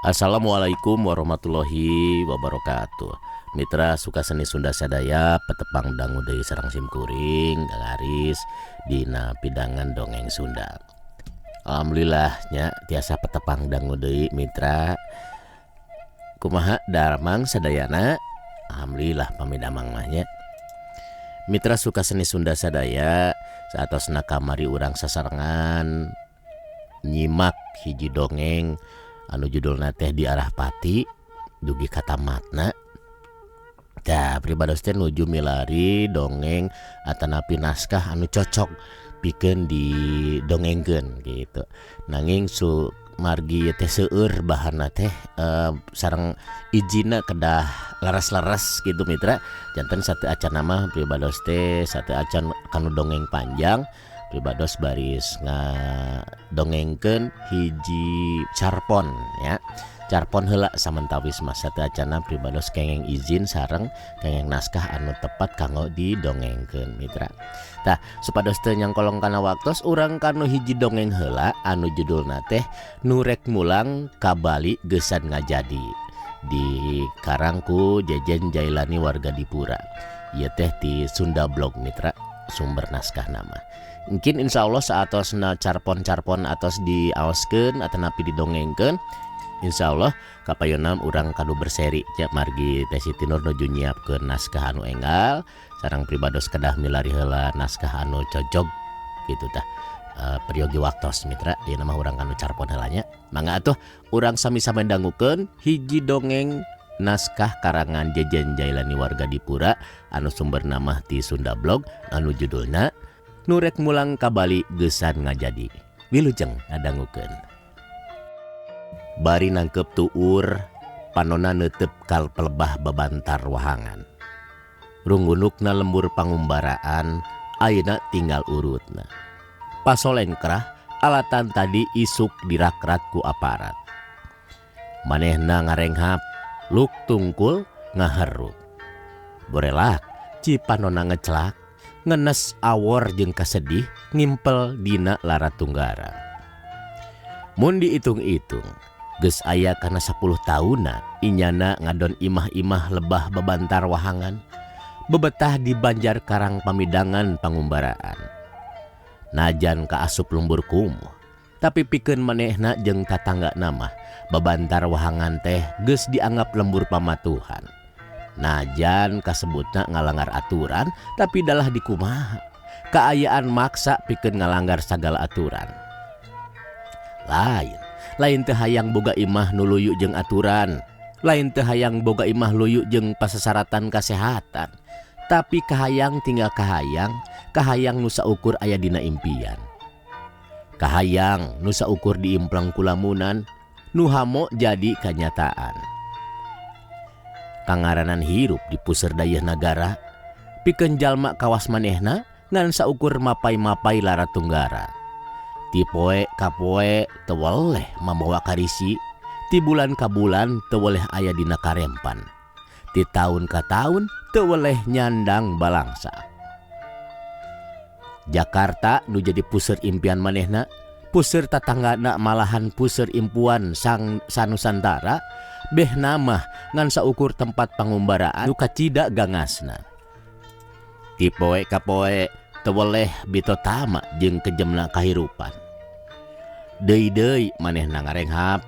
Assalamualaikum warahmatullahi wabarakatuh. Mitra Sukaseni Sunda sadaya, patepang dangu deui sareng simkuring Kang Aris dina pidangan dongeng Sunda. Alhamdulillah nya, tiasa patepang dangu deui, mitra. Kumaha damang sadayana? Alhamdulillah pami damang mah nya. Mitra Sukaseni Sunda sadaya, saatosna kamari urang sasarengan nyimak hiji dongeng anu judulna teh Diarah Pati dugi ka tamatna. Tah, pribados teh nuju milari dongeng atanapi naskah anu cocok pikeun didongengkeun gitu. Nanging su margi teh seueur bahanna teh sareng ijinna kedah leres-leres gitu, mitra. Janten sateuacanna mah pribados teh sateuacan kanu dongeng panjang, pribados baris ngadongengkeun hiji carpon ya. Carpon heula samentawis mah, sateuacanna pribados kenging izin sareng kenging naskah anu tepat kanggo didongengkeun, mitra. Tah, supados teu nyangkolong kana waktos, urang kanu hiji dongeng heula anu judulna teh Nu Rek Mulang ka Bali Geusan Ngajadi, dikarang ku Jejen Jailani warga Dipura. Ieu teh ti Sunda Blog, mitra, sumber naskahna mah. Mungkin insya Allah saatosna carpon-carpon atos diaoskeun atanapi didongengkeun, insya Allah kapayunna urang kanu berseri ya, margi Teh Siti Nur nuju nyiapkeun naskah anu enggal sareng pribados kedah milari heula naskah anu cocok gitu. Tah, peryogi waktos, mitra. Ieu mah urang kanu carpon heula nya. Mangga atuh urang sami-sami dangukeun hiji dongeng naskah karangan Jejen Jailani warga Dipura anu sumberna mah ti Sunda Blog, anu judulna Nu Rek Mulang ka Bali Geusan Ngajadi. Wilujeng ngadangukeun. Bari nangkep tuur, panona neuteup ka pelebah babantar wahangan. Runggunukna lembur pangumbaraan ayeuna tinggal urutna. Pasolengkrah alatan tadi isuk dirakrat ku aparat. Manehna ngarenghap, luk tungkul ngaherup. Borelak cipanona ngeclak, ngenes awor jeung kasedih ngimpel dina lara tunggara. Mun diitung-itung, geus aya kana 10 taunna inyana ngadon imah-imah lebah babantar wahangan, bebetah di Banjar Karang Pamidangan pangumbaraan. Najan kaasup lembur kumuh, tapi pikeun manehna jeung tatanggana mah babantar wahangan teh geus dianggap lembur pamatuhan. Najan kasebutna ngalanggar aturan, tapi dalah dikumaha. Kaayaan maksa pikeun ngalanggar sagala aturan. Lain, lain teu hayang boga imah nu luyu jeung aturan. Lain teu hayang boga imah luyu jeung pasasaratan kasehatan. Tapi kahayang tinggal kahayang, kahayang nu saukur aya dina impian. Kahayang nu saukur diimplang ku lamunan, nu hamo jadi kanyataan. Kangaranan hirup di puseur dayeuh nagara, pikeun jalma kawas manehna ngan saukur mapai-mapai lara tunggara. Ti poe ka poe teu weleh mamawa karisi, ti bulan ka bulan teu weleh aya dina karempan. Ti taun ka taun teu weleh nyandang balangsa. Jakarta nu jadi puseur impian manehna, puseur tatanggana, malahan puseur impuan sang sanusantara, behna mah ngan saukur tempat pangumbaraan nu kacida gangasna. Ti poe ka poe teu weleh bitotama jeung kejemna kahirupan. Deui-deui manehna ngarenghap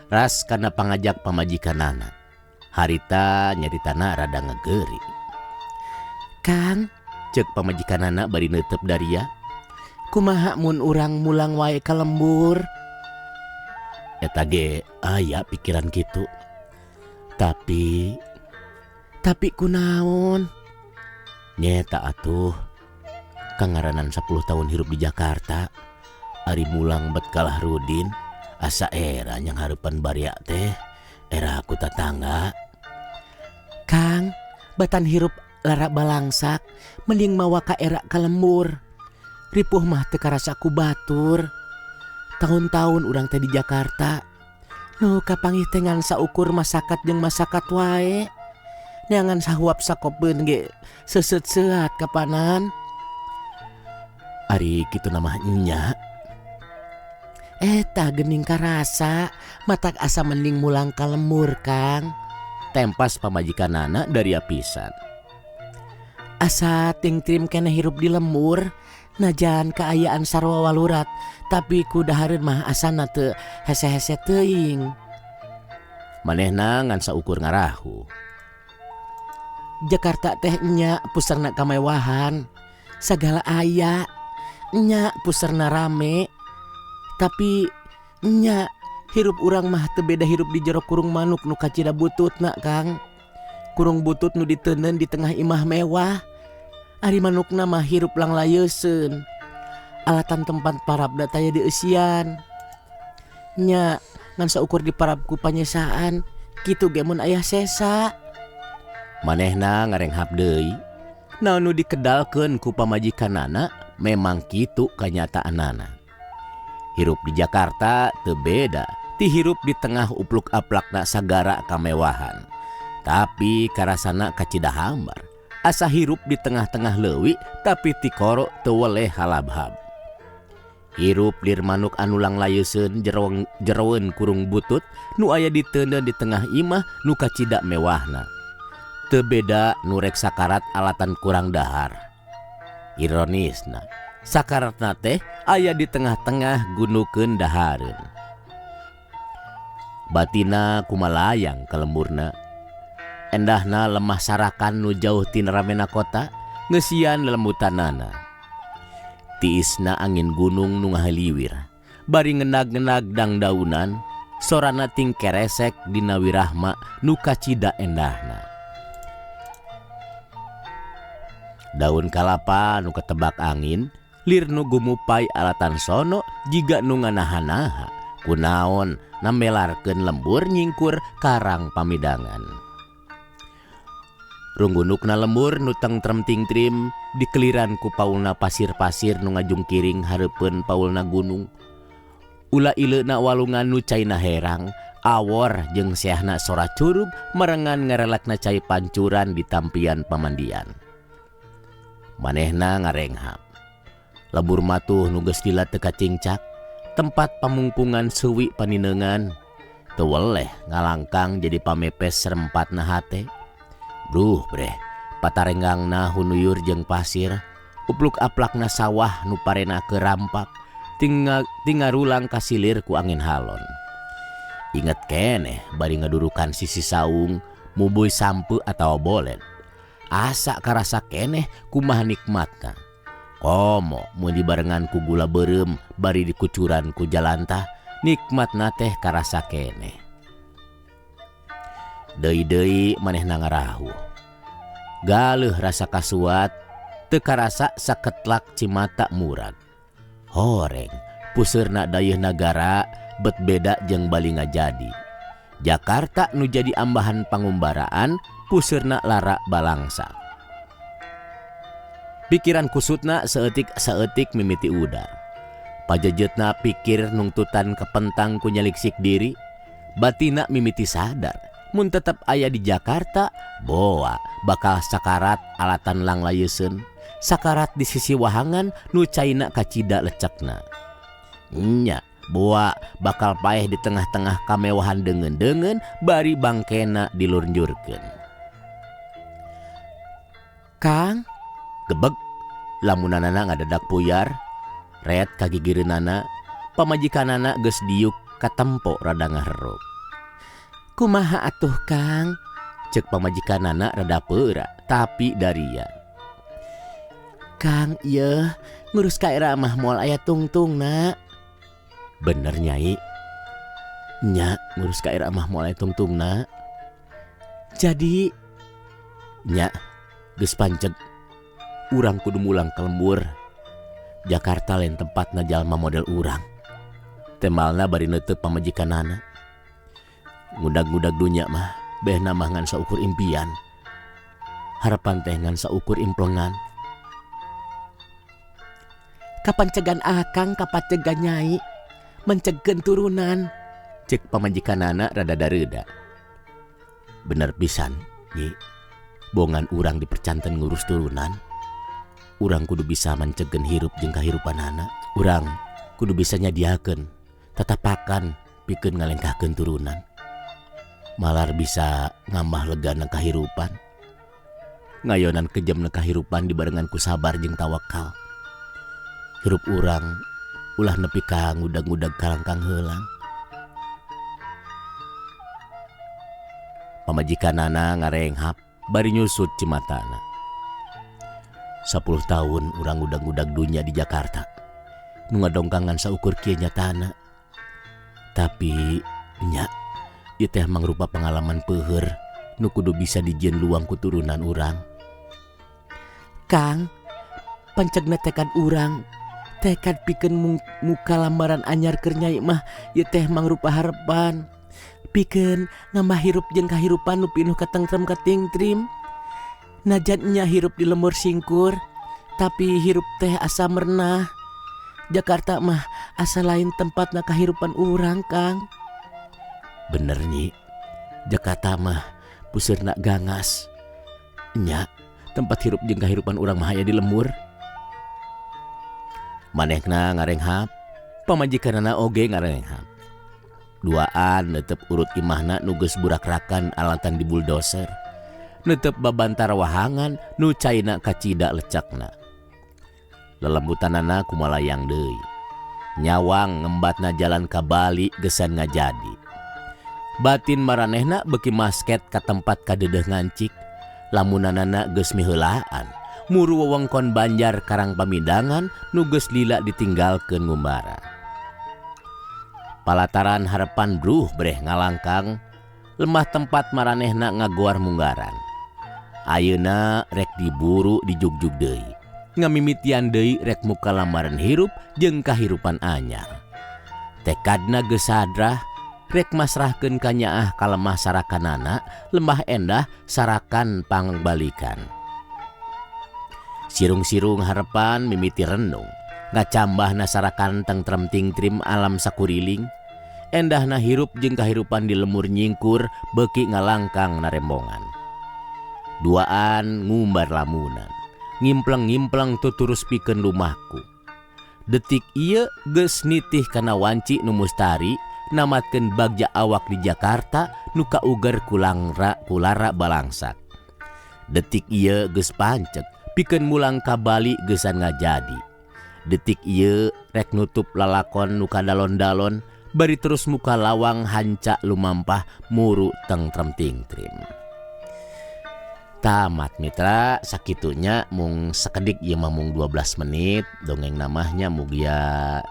ras kana pangajak pamajikanana. Harita nyaritana rada ngegeri. "Kang," cek pamajikanana bari neuteup daria, "kumaha mun urang mulang wae ka lembur?" "Eta ge aya pikiran kitu. Tapi, tapi kunaon?" "Nyeta atuh. Kangaranan 10 tahun hirup di Jakarta. Ari mulang bet kalah rudin, asa era nyanghareupan baria teh, era ku tatangga." "Kang, batan hirup lara balangsak, mending mawa ka era ka lembur. Ripuh mah teu karasa ku batur. Tahun-tahun urang teh di Jakarta. Nu kapanggih teh ngan saukur masakat jeung masakat wae. Neangan sahuap sakopeun ge seuseut seat kapanan." "Ari kitu mah nya. Eta gening karasa matak asa mending mulang ka lembur, Kang. Tempas pamajikanana daria pisan. Asa tingtrim keneh hirup di lembur, najan kaayaan sarua walurat, tapi ku dahareun mah asana teu hese-hese teuing. Manehna ngan saukur ngarahu. Jakarta teh nya pusarna kamewahan, sagala aya, nya pusarna rame. Tapi nya hirup urang mah teu beda hirup di jero kurung manuk nu kacida bututna, Kang. Kurung butut nu diteundeun di tengah imah mewah. Ari manukna mah hirup langlayeuseun. Alatan tempat parabna taya dieusian. Nya ngan saukur diparab ku panyesaan, kitu ge mun aya sesa. Manehna ngarenghap deui. Naon nu dikedalkeun ku pamajikanana memang kitu kanyataanana. Hirup di Jakarta teu beda ti hirup di tengah upluk-aplakna sagara kamewahan. Tapi karasana kacida hambar. Asa hirup di tengah-tengah leuwi tapi tikoro teu weleh halabhab. Hirup lir manuk anu langlayeuseun jeroeun kurung butut nu aya diteundeun di tengah imah nu kacida mewahna. Teu beda nu rek sakarat alatan kurang dahar. Ironisna, sakaratna teh aya di tengah-tengah gunukeun dahareun. Batina kumalayang ka lemburna. Endahna lemah sarakan nu jauh tina ramena kota, ngeusian lelembutanana. Tiisna angin gunung nu ngahaliwir, bari ngenag-ngenag dangdaunan, sorana ting keresek dina wirahma nu kacida endahna. Daun kalapa nu ketebak angin, lir nu gumupai alatan sono jiga nu nganaha-naha, kunaon namelarkeun lembur nyingkur karang pamidangan. Runggunukna lembur nu tengtrem tingtrim dikeliran ku paulna pasir-pasir nu ngajungkiring hareupeun paulna gunung. Ula ileuna walungan nu caina herang, awor jeung seahna sora curug merengan ngarelakna cai pancuran di tampian pamandian. Manehna ngarenghap. Lembur matuh nu geus lila teu kacingcak, tempat pamungpungan seuwi paninengan, teu weleh ngalangkang jadi pamepes serempatna hate. Duh breh, patarenggangna hunuyur jeung pasir, upluk-aplakna sawah nu parena kerampak, tingarulang kasilir ku angin halon. Inget keneh bari ngadurukan sisi saung, mubuy sampe atawa bolet. Asa karasa keneh kumaha nikmatna. Komo mun dibarengan ku gula beureum bari dikucuran ku jalantah, nikmatna teh karasa keneh. Deui-deui manehna ngarahu. Galeuh rasa kasuat, teu karasa saketlak cimata murag. Horeng, puseurna dayeuh nagara bet beda jeung bali ngajadi. Jakarta nu jadi ambahan pangumbaraan, puseurna lara balangsa. Pikiran kusutna saeutik-saeutik mimiti udar. Pajejetna pikir nungtutan kepentang ku nyaliksik diri, batina mimiti sadar. Mun tetep aya di Jakarta, boa bakal sakarat alatan langlayeuseun, sakarat di sisi wahangan nu caina kacida lecekna. Nya, boa bakal paeh di tengah-tengah kamewahan deungeun-deungeun bari bangkena dilurnjurkeun. Kang, gebeg lamunanana ngadadak puyar, ret kagigireunana, pamajikanana geus diuk katempo rada ngaherup. Kumaha atuh Kang? Cek pamajikanana rada peura tapi daria. Kang, ieu ngurus ka era mah moal aya tungtungna. Bener Nyai. Nya ngurus ka era mah moal aya tungtungna. Jadi nya geus panceg urang kudu mulang ka lembur. Jakarta lain tempatna jalma model urang. Temalna bari neuteub pamajikanana. Ngudag-ngudag dunya mah behna mah ngan saukur impian. Harapan teh ngan saukur implengan. Kapancegan akang kapacegan Nyai, mencegkeun turunan. Cek pamajikanana rada dareuda. Bener pisan, Nyi. Bongan urang dipercanten ngurus turunan. Urang kudu bisa mencegkeun hirup jeung kahirupanana. Urang kudu bisa nyadiakeun Tatapakan pikeun ngalengkahkeun turunan. Malar bisa ngambah legana kahirupan. Ngayonan kejamna kahirupan dibarengan ku sabar jeung tawakal. Hirup urang ulah nepi ka ngudag-ngudag kalangkang heulang. Pamajikanana ngarenghap bari nyusut cimatana. 10 tahun urang ngudag-ngudag dunya di Jakarta. Nu ngadongkangan saukur kieu nyatana. Tapi nya ieu teh mangrupa pengalaman peuheur nu kudu bisa dijieun luang ku turunan urang. Kang, pancegna tekad urang, tekad pikeun muka lambaran anyar keur Nyai mah ieu teh mangrupa harepan. Pikeun nambah hirup jeung kahirupan nu pinuh katentrem katingtrim. Najan nya hirup di lembur singkur, tapi hirup teh asa merenah. Jakarta mah asa lain tempatna kahirupan urang, Kang. Bener Nyi, Jakarta mah puseurna gangas. Nya, tempat hirup jeung kahirupan urang mah aya di lembur. Manehna ngarenghap, pamajikanana oge ngarenghap. Duaan netep urut imahna nu geus burakrakan alatan di bulldozer. Netep babantar wahangan nu caina kacida lecakna. Lelembutanana kumalayang deui. Nyawang ngembatna jalan ka Bali gesan ngajadi. Batin maranehna beuki masket ka tempat kadeudeung ngancik. Lamunanana geus miheulaan. Muru wewengkon Banjar Karang Pamidangan nu geus lila ditinggalkeun ngumbara. Palataran harepan bruh breh ngalangkang, lemah tempat maranehna ngagoar munggaran. Ayeuna rek diburu dijugjug deui. Ngamimitian deui rek muka lambaran hirup jeung kahirupan anyar. Tekadna geus sadrah, rek masrahkeun ka nyaah ka lemah sarakanana, lembah endah sarakan pangbalikan. Sirung-sirung harepan mimiti renung. Ngacambahna sarakan tengtrem tingtrim alam sakuriling. Endahna hirup jeung kahirupan di lemur nyingkur beuki ngalangkang narembongan. Duaan ngumbar lamunan, ngimpleng-ngimpleng tuturus pikeun lumahku. Detik ieu geus nitih kana wanci nu mustari namatkeun bagja awak di Jakarta nu kauger kulangra kulara balangsak. Detik ieu geus panceg pikeun mulang ka Bali geusan ngajadi. Detik ieu rek nutup lalakon nu kadalon-dalon bari terus muka lawang hanca lumampah muru tengtrem tingtrim. Tamat mitra, sakitunya mung sakedik ieu mah mung 12 menit dongeng namahnya mugia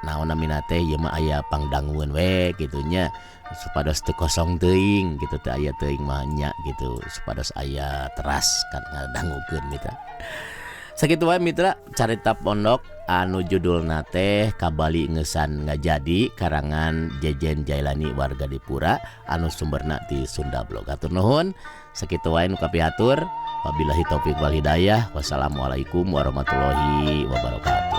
naon namina teh ieu mah aya pangdangueun we kitunya supados teu kosong teuing gitu teh aya teuing mah nya gitu supados aya teras kan ngadangukeun mitra. Sakitu wae mitra carita pondok anu judulna teh Kabali Ngesan Ngajadi karangan Jejen Jailani warga Dipura anu sumberna ti Sunda Blog. Hatur nuhun, sakitu wae nu kapihatur. Wabillahi taufik wal hidayah. Wassalamualaikum warahmatullahi wabarakatuh.